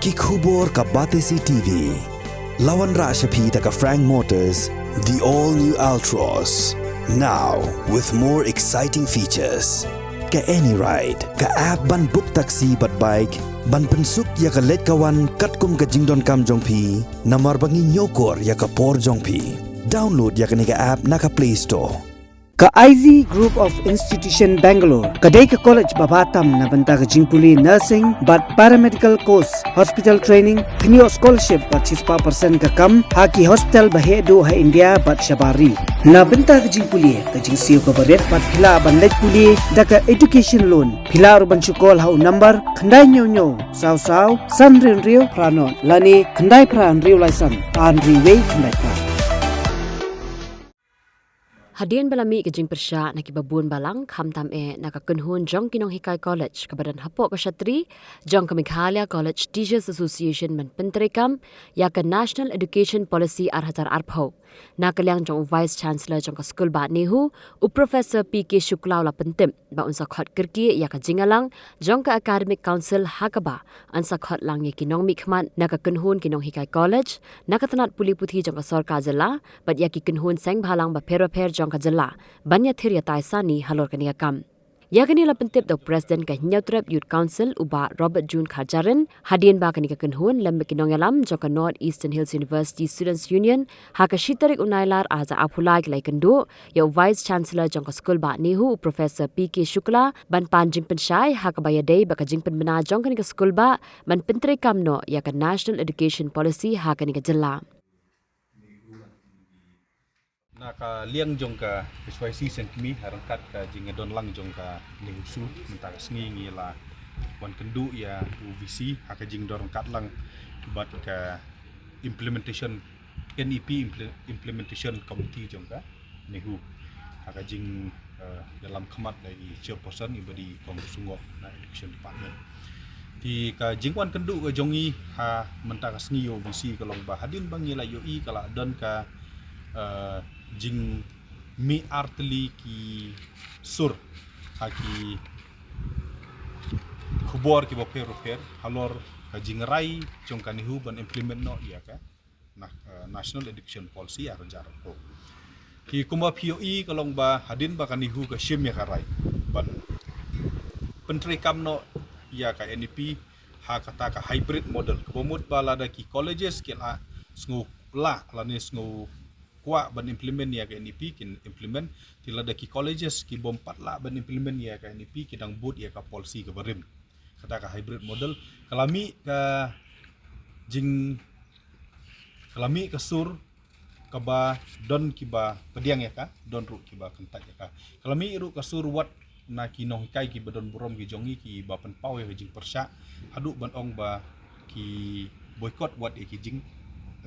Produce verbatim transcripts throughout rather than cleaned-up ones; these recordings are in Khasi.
Ki khubor ka Batesi T V. La wanrah sha phi da ka Frank Motors, the all new Altroz. Now with more exciting features. Ka AnyRide, ka app ban book taxi bad bike, ban pynsuk ïa ka leit ka wan katkum ka jingdonkam jong phi, namar ba ngi ñiewkor ïa ka por jong phi. Download ïa kane ka app na ka Play Store. Ka I Z Group of Institution Bangalore ka dei ka college ba bha tam na bynta ka jingpule nursing bad paramedical course, hospital training, kynnoh scholarship bad shispah percent ka kam ha ki hospital ba heh duh ha India bad shabar ri. Na bynta ka jingpule, ka jingsiew kaba rit bad phi lah ban leit pule da ka education loan. Phi lah ruh ban shu call ha u number khyndai hynñiew hynñiew saw saw san hynriew hynriew phra nod lane khyndai phra hynriew lai san ar hynriew wei khyndai phra. Hadien ba la mih ka jingpyrshah na kiba bun balang, khamtam eh na ka kynhun jong ki nonghikai college kaba don hapoh ka shatri jong ka Meghalaya College Teachers Association ban pyntreikam ïa ka National Education Policy ar hajar arphew. Na ka liang jong u Vice Chancellor jong ka Skulbah NEHU, u Professor P K Shukla u la pyntip ba un sa khot kyrkieh ïa ka jingïalang jong ka Academic Council ha kaba yn sa khot lang ïa ki nongmihkhmat na ka kynhun ki nonghikai college, na ka tnat pule puthi jong ka sorkar jylla, bad ïa ki kynhun seng bhalang bapher bapher jong ka jylla ban ïathir ïatai sani halor kane ka kam. Ïa kane la pyntip da u President ka Hynñiewtrep Youth Council, u Bah Robert June Kharjahrin, hadien ba kane ka kynhun lem bad ki nongïalam jong ka North Eastern Hills University Students Union ha ka shi tarik u Nailar ar hajar arphew lai ki la ïakynduh ïa u Vice Chancellor jong ka Skulbah NEHU, u Professor P K Shukla, ban pan jingpynshai ha kaba ïadei bad ka jingpynbna jong kane ka skulbah ban pyntreikam noh ïa ka National Education Policy ha kane ka jylla. Na ka liang jong ka H Y C Sengkmie, ha ryngkat ka jingdon lang jong ka NEHUSU, mynta ka sngi ngi la wan kynduh ïa u V C ha ka jingdon ryngkat lang bad ka implementation, N E P imple-, implementation committee jong ka NEHU, ha ka jing, eh, ïalam khmat da i chairperson, i ba dei i Kong Sungoh na Education Department. Te ka jingwan kynduh ka jong ngi ha mynta ka sngi ïa u V C ka long ba hadien ba ngi la ïohi ka la don ka, eh, jingmih artylli ki sur ha ki khubor kiba pher bapher halor ka jingrai jong ka NEHU ban implement noh ïa ka na, eh, National Education Policy ar hajar arphew. Te kumba phi ïohi ka long ba hadien ba ka NEHU ka shim ïa ka rai ban pyntreikam noh ïa ka N E P ha kata ka hybrid model, kaba mut ba lada ki colleges ki la sngew lah lane sngew kwah ban implement ïa ka N E P kin implement, te lada ki colleges ki bym pat lah ban implement ïa ka N E P ki dang bud ïa ka policy kaba rim. Kata ka hybrid model ka la mih ka jing, ka la mih ka sur kaba don kiba pdiang ïa ka, don ruh kiba kyntait ïa ka. Ka la mih ruh ka sur wat na ki nonghikai kiba don burom ki jong ngi kiba pynpaw ïa ka jingpyrshah haduh ban ong ba ki boycott wat ïa ki jing,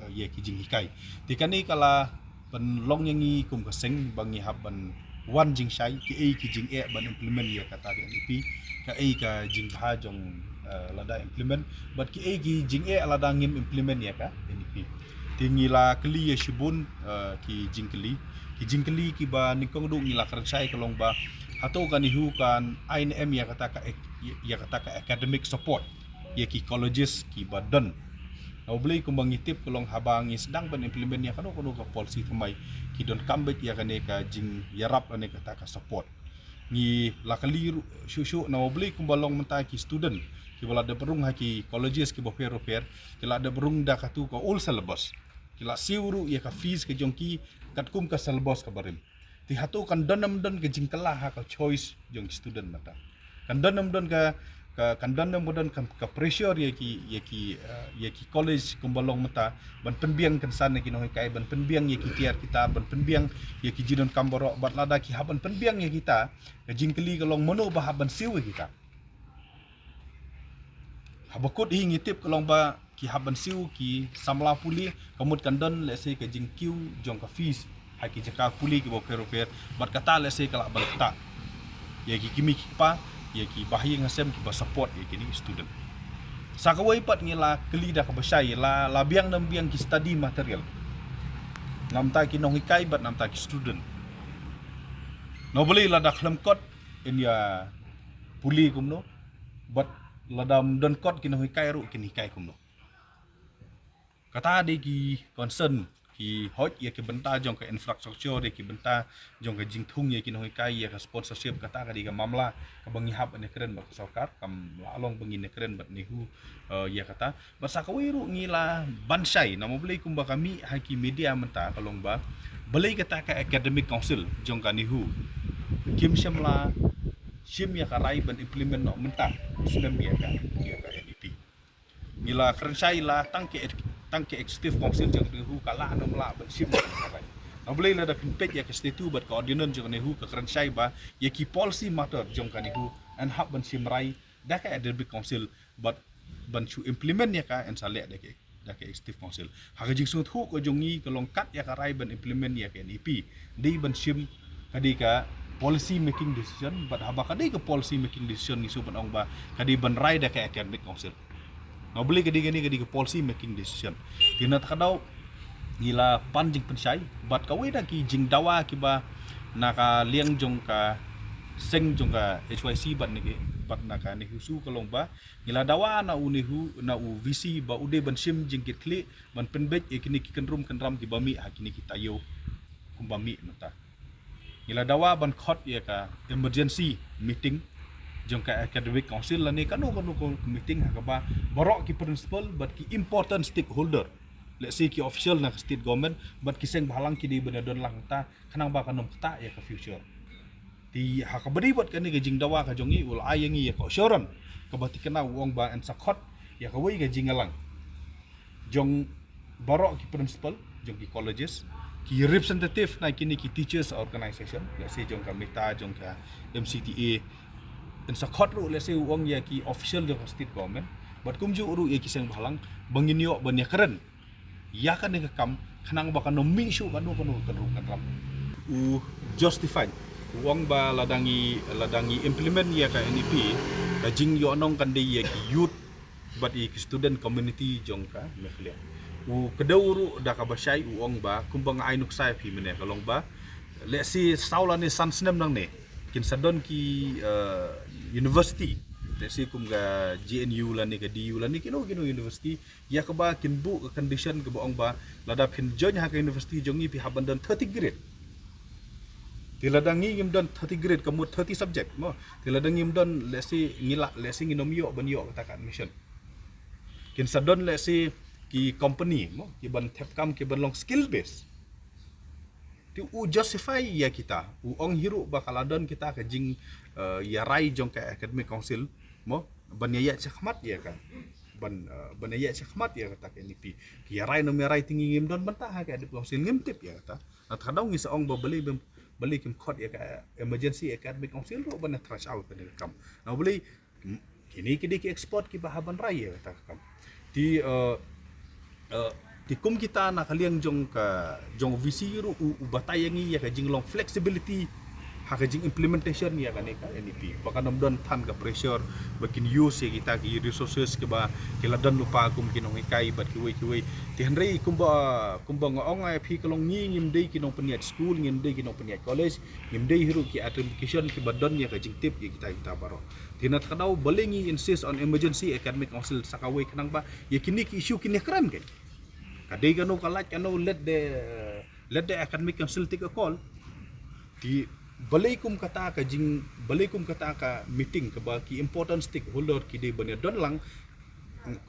eh, ïa ki jinghikai. Te kane ka la pynlong ïa ngi kum ka seng ba ngi hap ban wan jingshai, kiei ki jingeh ban implement ïa kata ka N E P, kaei ka jingbha jong, eh, lada implement, bad kiei ki jingeh lada ngim implement ïa ka N E P. Te ngi la kylli ïa shibun, eh, ki jingkylli, ki jingkylli kiba nyngkong ruh ngi la kren shai ka long ba hato ka NEHU kan ai ne em ïa kata ka ac-, ïa kata ka academic support ïa ki colleges kiba don. Na U Blei kumba ngi tip ka long haba ngi sdang ban implement ïa kano kano ka policy thymmai ki donkam beit ïa kane ka jingïarap lane kata ka support. Ngi la kylli ruh shuh shuh, na U Blei kumba long mynta ki student kiba la dep rung ha ki colleges kiba pher bapher, ki la dep rung da katu ka old syllabus. Ki la siew ruh ïa ka fees ka jong ki katkum ka syllabus kaba rim. Te hato kan don ne ym don ka jingkylla ha ka choice jong ki student mynta? Kan don ne ym don ka, ka, kan don ne ym don ka, ka pressure ïa ki, ïa ki, eh, ïa ki college kumba long mynta ban pynbiang kynsan ïa ki nonghikai, ban pynbiang ïa ki tiar ki tar, ban pynbiang ïa ki jingdonkam baroh, bad lada ki hap ban pynbiang ïa kita, ka jingkylli ka long mano ba hap ban siew ïa kita? Haba kut hi ngi tip ka long ba ki hap ban siew ki samla pule, ka mut kan don lehse ka jingkiew jong ka fees ha ki jaka pule kiba pher bapher, bad kata lehse ka lah ban ktah ïa ki kmie ki kpa, ïa ki bahaïing hasem kiba support ïa kine ki student. Sa kawei pat ngi la kylli da kaba shai, la, la biang ne ym biang ki study material na bynta ki nonghikai bad na bynta ki student? Na U Blei lada khlem kot, yn ïa pule kumno, bad lada ym don kot ki nonghikai ruh kin hikai kumno? Kata dei ki concern, ki hoi ïa ki bynta jong ka infrastructure, dei ki bynta jong ka jingthung ïa ki nonghikai, ïa ka sponsorship. Kata ka dei ka mamla kaba ngi hap ban ïakren bad ka sorkar, kam lah long ba ngin ïakren bad NEHU, eh, ïa kata. Bad sa kawei ruh ngi la ban shai, namar balei kumba ka mih ha ki media mynta ka long ba, balei kata ka academic council jong ka NEHU kim shym la shim ïa ka rai ban implement noh mynta, snem ïa ka, ïa ka N E P. Ngi la kren shai la tang ki, tang ki executive council jong ka NEHU ka lah ne ym lah ban shim ïa ka rai. Namar balei lada phin peit ïa ka statute bad ka ordinance jong ka NEHU ka kren shai ba ïa ki policy matter jong ka NEHU yn hap ban shim rai da ka academic council, bad ban shu implement ïa ka yn sa leh da ka, da ka executive council. Ha ka jingsngewthuh ka jong ngi ka long kat ïa ka rai ban implement ïa ka N E P, dei ban shim, ka dei ka policy making decision. Bad haba ka dei ka policy making decision, ngi shu ban ong ba ka dei ban rai da ka academic council. Namar balei ka dei kane, ka dei ka policy making decision. Te na kata ka daw ngi la pan jingpynshai bad kawei na ki jingdawa kiba na ka liang jong ka seng jong ka H Y C bad na ki, bad na ka NEHUSU ka long ba ngi la dawa na u NEHU, na u V C ba u dei ban shim jingkitkhlieh ban pynbeit ïa kine ki kynrum kynram kiba mih ha kine ki taïew kumba mih mynta. Ngi la dawa ban khot ïa ka emergency meeting jong ka academic council lane kano kano ka meeting ha kaba baroh ki principal bad ki important stakeholder, let's say ki official na ka state government bad ki seng bhalang ki dei ban ïadon lang mynta, khnang ba kan ym ktah ïa ka future. Te ha kaba dei bad kane ka jingdawa ka jong ngi, u la ai ïa ngi ïa ka assurance kaba thikna, u ong ba yn sa khot ïa kawei ka jingïalang jong baroh ki principal jong ki colleges, ki representative na kine ki teachers organization, let's say jong ka META, jong ka M C T A, yn sa khot ruh, let's say, u ong ïa ki official jong ka state government bad kumjuh ruh ïa ki seng bhalang ba ngin ïoh ban ïakren ïa kane ka kam, khnang ba kan ym mih shuh kano kano ka kynrum kynram. U justify, u ong ba lada ngi, lada ngi implement ïa ka N E P, ka jingïohnong kan dei ïa ki youth bad ïa ki student community jong ka Meghalaya. U kdew ruh da kaba shai, u ong ba kumba nga ai nuksa ïa phi mynne ka long ba, let's say, saw lane san snem nangne kin sa don ki, eh, university, let's say kum ka J N U lane ka D U lane kino kino university, ïa kaba kin buh ka condition kaba ong ba lada phin join ha ka university jong ngi phi hap ban don thirty grade. Te lada ngi ngim don thirty grade, ka mut thirty subject mo. Te lada ngim don, let's say, ngi lah, let's say, ngin ym ïoh ban ïoh kata ka admission. Kin sa don, let's say, ki company mo, ki ban thep kam, ki ban long skill base. Te u justify ïa kita, u ong hi ruh ba ka la don kita ka jing, eh, ïarai jong ka academic council mo, ban ïaid shakhmat ïa ka, ban, eh, ban ïaid shakhmat ïa kata ka N E P. Ki ïarai ne ym ïarai te ngi ngim don bynta ha ka academic council, ngim tip ïa kata. Na kata ka daw ngi sa ong ba balei bym, balei kim khot ïa ka emergency academic council ruh ban ïa thrash out kane ka kam. Na balei, hmm, kine ki dei ki expert kiba hap ban rai ïa kata ka kam. Te, eh, eh, te kum kita na ka liang jong ka, jong V C ruh u, u batai ïa ngi ïa ka jinglong flexibility ha ka jing implementation ïa kane ka N E P. Ba kan ym don than ka pressure ba kin use ïa kita ki resources kiba ki la don lypa kum ki nonghikai bad kiwei kiwei. Te hynrei kumba, kumba nga ong ïa phi ka long ngi ngim dei ki nongpynïaid school, ngim dei ki nongpynïaid college, ngim dei hi ruh ki administration kiba don ïa ka jingtip ïa kita kita baroh. Te na kata ka daw balei ngi insist on emergency academic council sa kawei, khnang ba ïa kine ki issue kin ïakren kein. Ka dei kano ka lait kano, let the, let the academic council take a call. Te balei kum kata ka jing, balei kum kata ka meeting kaba ki important stakeholder ki dei ban ïadon lang,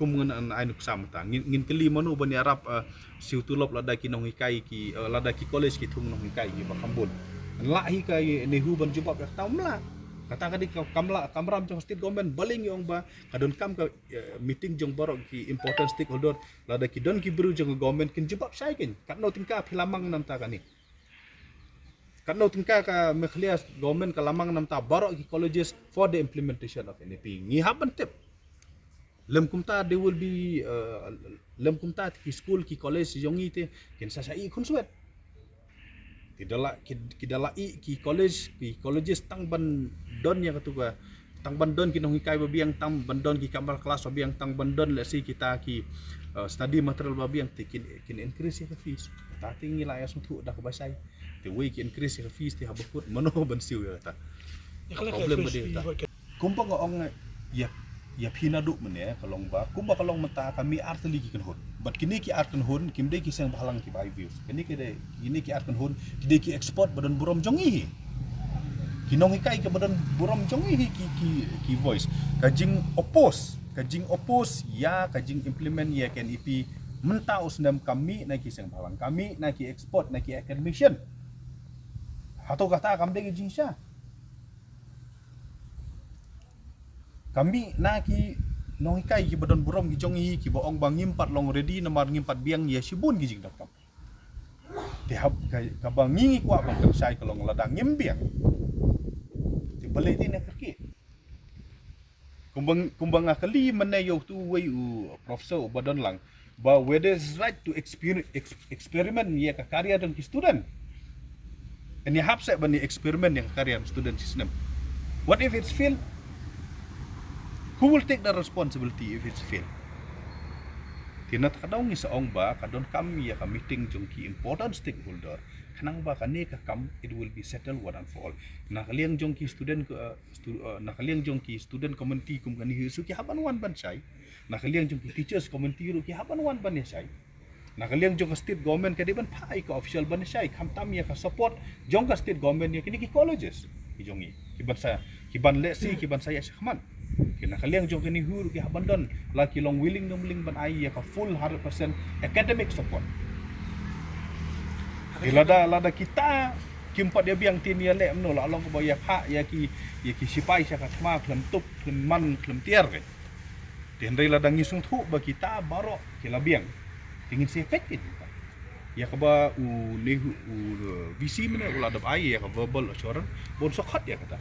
kum ngan ai nuksa mynta. Ngin, ngin kylli mano ban ïarap, eh, siew tulop lada ki nonghikai ki, eh, lada ki college ki thung nonghikai kiba kham bun. Lah hi ka NEHU ban jubab ïa kata? Ym lah. Kata ka dei ka kamram jong state government. Balei ngi ong ba ka donkam ka, eh, meeting jong baroh ki important stakeholder, lada ki don ki briew jong government kin jubab shai kein. Katno tyngka phi la mang na bynta kane? Katno tyngka ka Meghalaya government ka la mang na bynta baroh ki colleges for the implementation of N E P? Ngi hap ban tip. Lym kumta there will be, uh, lym kumta ki school ki college jong ngi te kin sa shah ïeh khunswet. Ki da la, ki, ki da la ïeh ki college, ki colleges tang ban don ïa katu ka, tang ban don ki nonghikai ba biang, tang ban don ki kamra class ba biang, tang ban don, let's say, kita ki, uh, study material ba biang, te kin, kin increase ïa ka fees. Ta te ngi la ïa sngewthuh da kaba shai. Te wei ki increase ïa ka fees te haba kut mano ban siew ïa kata. Ïa ka leh ka problem ba dei kata. Kumba nga ong ïa, ïa phi naduh mynne ka long ba kumba ka long mynta ka mih artylli ki kynhun. Bad kine ki ar kynhun kim dei ki seng bhalang kiba ai views. Kine ki dei, kine ki ar kynhun ki dei ki expert ba don burom jong ngi hi. Ki nonghikai kiba don burom jong ngi hi ki, ki, ki voice. Ka jing oppose, ka jing oppose ïa ka jing implement ïa ka N E P mynta u snem ka mih na ki seng bhalang, ka mih na ki expert, na ki academician. Hato kata kam dei ka jingshisha? Ka mih na ki nonghikai kiba don burom ki jong ngi hi, kiba ong ba ngim pat long ready namar ngim pat biang ïa shibun ki jingdonkam. Te haba ka, kaba ngi ngi kwah ban kren shai ka long lada ngim biang, te balei te na kyrkieh? Kumba, kumba nga kylli mynne ïa utu uwei u professor uba don lang ba whether it's right to exper-, ex-, experiment ïa ka career jong ki student. Ngi hap seh ban ïa experiment ïa ka career student shi snem. What if it's fail? Who will take the responsibility if it's fail? Te na kata ka daw ngi sa ong ba ka donkam ïa ka meeting jong ki important stakeholder, khnang ba kane ka kam it will be settled one and for all. Na ka liang jong ki student, uh, stu-, uh, na ka liang jong ki student community kum kane hi su ki hap ban wan ban shai. Na ka liang jong ki teachers community ruh ki hap ban wan ban ïa shai. Na ka liang jong ka state government ka dei ban phah ïa ka official ban ïa shai, khamtam ïa ka support jong ka state government ïa kine ki colleges ki jong ngi, ki ban sa, ki ban lehse, ki ban sa ïa shakhmat. Ki na ka liang jong kine hi ruh ki hap ban don, la ki long willing nong willing ban ai ïa ka full hundred percent academic support. Ki lada, lada kita kim pat ïa biang te ïa leh mano, la long ba ïa phah ïa ki, ïa ki sipai sha ka thma khlem tup, khlem man, khlem tiar ke. Te hynrei lada ngi sngewthuh ba kita baroh ki la biang, te ngin sa peit ïa kata. Ïa kaba u Nehu, u, uh, V C mynne u la dep ai ïa ka verbal assurance ba un sa khot ïa kata.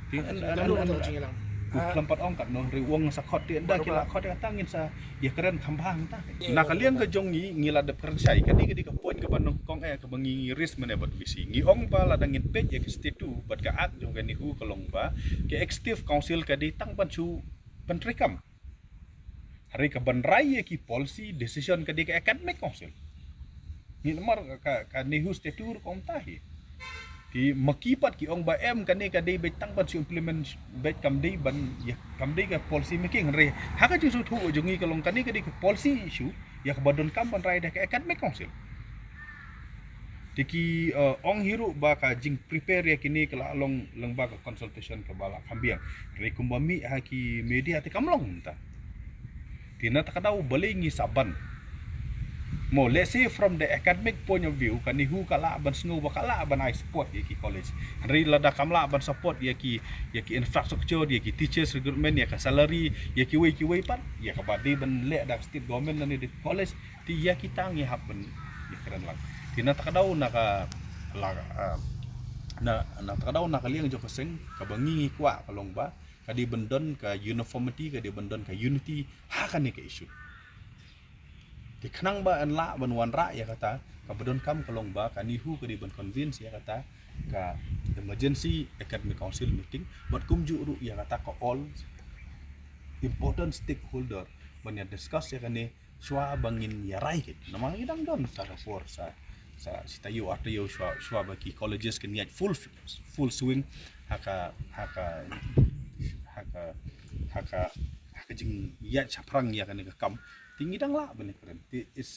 Te an, an, an, an, u khlem pat ong katno, hynrei u ong sa khot, te ynda ki la khot ïa kata ngin sa ïa kren kham bha hangta. Na ka liang ka jong ngi, ngi la dep kren shai, kane ka dei ka point kaba nyngkong eh kaba ngi, ngi raise mynne bad V C. Ngi ong ba lada ngin peit ïa ka statute bad ka act jong ka Nehu ka long ba ka executive council ka dei tang ban shu ban treikam. Hynrei ka ban rai ïa ki policy decision ka dei ka academic council. Ngi namar ka, ka Nehu statute kumta hi. Te ma ki pat ki ong ba em kane ka dei beit tang ban shu implement beit, kam dei ban ïa, kam dei ka policy making, hynrei ha ka jingsngewthuh jong ngi ka long kane ka dei ka policy issue ïa kaba donkam ban rai da ka academic council. Te ki, uh, ong hi ruh ba ka jing prepare ïa kine ka la long lyngba ka consultation kaba la kham biang. Hynrei kumba mih ha ki media te kam long mynta. Te na kata ka daw balei ngi sa ban? Mo, let's say from the academic point of view, ka Nehu ka lah ban sngew ba ka lah ban ai support ïa ki college. Hynrei lada kam lah ban support ïa ki, ïa ki infrastructure, ïa ki teachers recruitment, ïa ka salary, ïa kiwei kiwei pat, ïa kaba dei ban leh da ka state government lane da ka college, te ïa kita ngi hap ban ïa kren lang. Te na kata ka daw na ka la, ah, na, na kata ka daw na ka liang jong ka seng kaba ngi ngi kwah ka long ba ka dei ban don ka uniformity, ka dei ban don ka unity ha kane ka issue. Te khnang ba yn lah ban wanrah ïa kata, kaba donkam ka long ba ka Nehu ka dei ban convince ïa kata ka emergency academic council meeting, bad kumjuh ruh ïa kata ka all important stakeholder ban ïa discuss ïa kane shuwa ba ngin ïa rai kit. Namar ngi dang don sa ka por sa, sa shi taïew ar taïew shuwa, shuwa ba ki colleges kin ïaid full, full swing ha ka, ha ka, ha ka, ha ka, ha ka jingïaid shaphrang ïa kane ka kam. Te ngi dang lah ban ïa kren. Te is,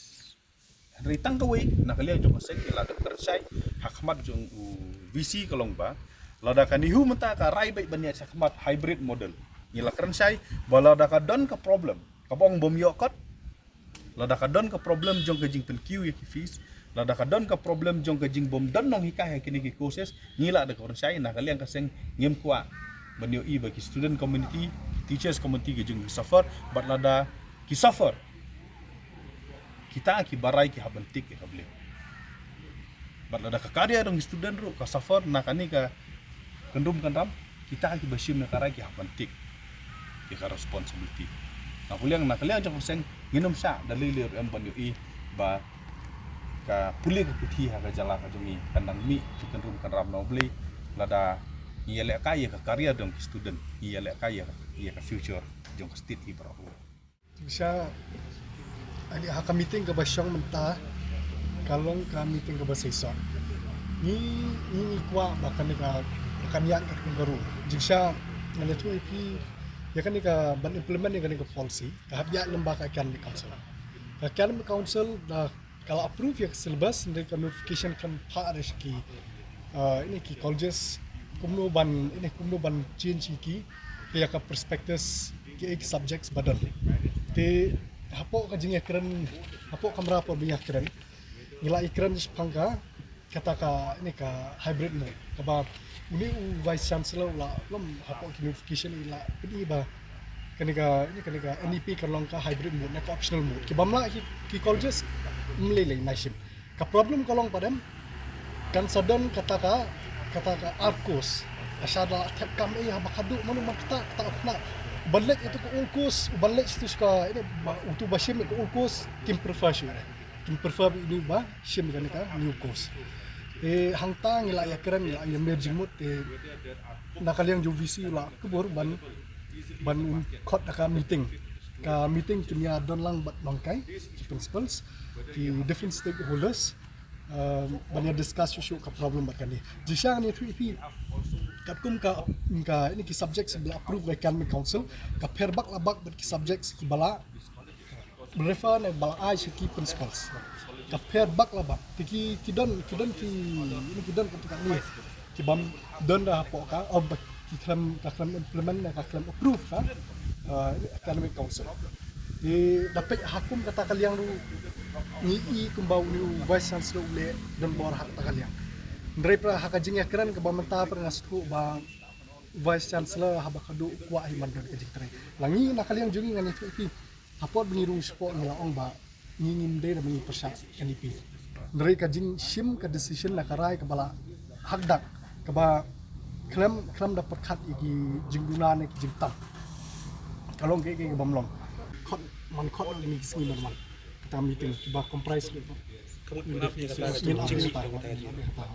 hynrei tang kawei na ka liang jong ka seng ngi la dep kren shai ha khmat jong u V C ka long ba lada ka Nehu mynta ka rai beit ban ïaid shakhmat hybrid model, ngi la kren shai ba lada ka don ka problem kaba ong bym ïoh kot, lada ka don ka problem jong ka jingpynkiew ïa ki fees, lada ka don ka problem jong ka jingbym don nonghikai ha kine ki courses, ngi la dep kren shai na ka liang ka seng ngim kwah ban ïohi ba ki student community, teachers community ki jong ki suffer, bad lada ki suffer, kita kiba rai ki hap ban take ïa ka blame. Bad lada ka career jong ki student ruh ka suffer na kane ka kynrum kynram, kita kiba shim ïa ka rai ki hap ban take ïa ka responsibility. Na ka liang, na ka liang jong ka seng ngin ym shah da lei lei ruh em ban ïohi ba ka pule ka puthi ha ka jylla ka jong ngi kan dang mih ki kynrum kynram na U Blei lada ngi ïalehkai ïa ka career jong ki student, ngi ïalehkai ïa ka, ïa ka future jong ka state hi baroh. Jingshisha, ani ha ka meeting kaba shong mynta ka long ka meeting kaba shisha. Ngi, ngi, ngi kwah ba kane ka, ba kan ïaid katkum ka ruh. Jingshisha, nga la ïathuh ïa phi, Ïa kane ka ban implement ïa kane ka policy ka hap ïa lem bad ka academic council. Ka academic council da ka la approve ïa ka syllabus, hynrei ka notification kan phah da sha ki, uh, ine ki colleges kumno ban, ine kumno ban change ïa ki, ïa ka prospectus, ki, ki subjects ba don. Te hapoh ka jingïakren, hapoh kamra por ba ïakren, ngi la ïakren shaphang ka kata ka, ine ka hybrid mode kaba une u vice chancellor u la lem hapoh ki notification i la pyni ba kane ka, ine kane ka N E P kan long ka hybrid mode ne ka optional mode. Ki bym lah ki, ki colleges ym lei lei na shim. Ka problem ka long pat em, kan sa don kata ka, kata ka ar course. Ka sa da la thep kam ei haba khadduh mano man kata, kata u khynnah. Ban leit ïa utu ka old course, ban leit ïa utu ka, ine ba, utu ba shim ïa ka old course, kim prefer shuh re. Kim prefer ba ine ba shim kane ka new course. Te hangta ngi la ïakren, ngi la ïa mer jingmut, te na ka liang jong VC u la kbor ban, ban un khot da ka meeting. Ka meeting kin ïa don lang bad nonghikai, ki principals, ki different stakeholders, um, ban ïa discuss shuh shuh ka problem bad kane. Jingshisha ngi ïathuh ïa phi, katkum ka, ka, ine ki subjects ba la approve by academic council, ka pher bak la bak bad ki subjects kiba la refer ne ba la ai sha ki principals. Ka pher bak la bak. Te ki, ki don, ki don ki, ine ki don kata kane. Ki bym don da hapoh ka, oh, ba ki khlem, ka khlem implement ne ka khlem approve ka, uh, academic council. Te da peit ha kum kata ka liang ruh ngi i kumba une u vice chancellor u leh don bor ha kata ka liang. Hynrei pat ha ka jingïakren kaba mynta pat nga sngewthuh ba vice chancellor haba khadduh u kwah hi ban don ka jingtrei. La ngi na ka liang jong ngi ngan ïathuh ïa phi. Ha por ba ngi rung shapoh ngi la ong ba ngi ngim dei da ba ngi pyrshah N E P. Hynrei ka jingshim ka decision na ka rai kaba la hakdak kaba khlem, khlem da pyrkhat ïa ki jingduna ne ki jingtam. Ka long kaei kaei ka bym long. Khot man khot ngi ki sngi man man. Kata meeting kiba comprise. Ka mut mynta ka ta.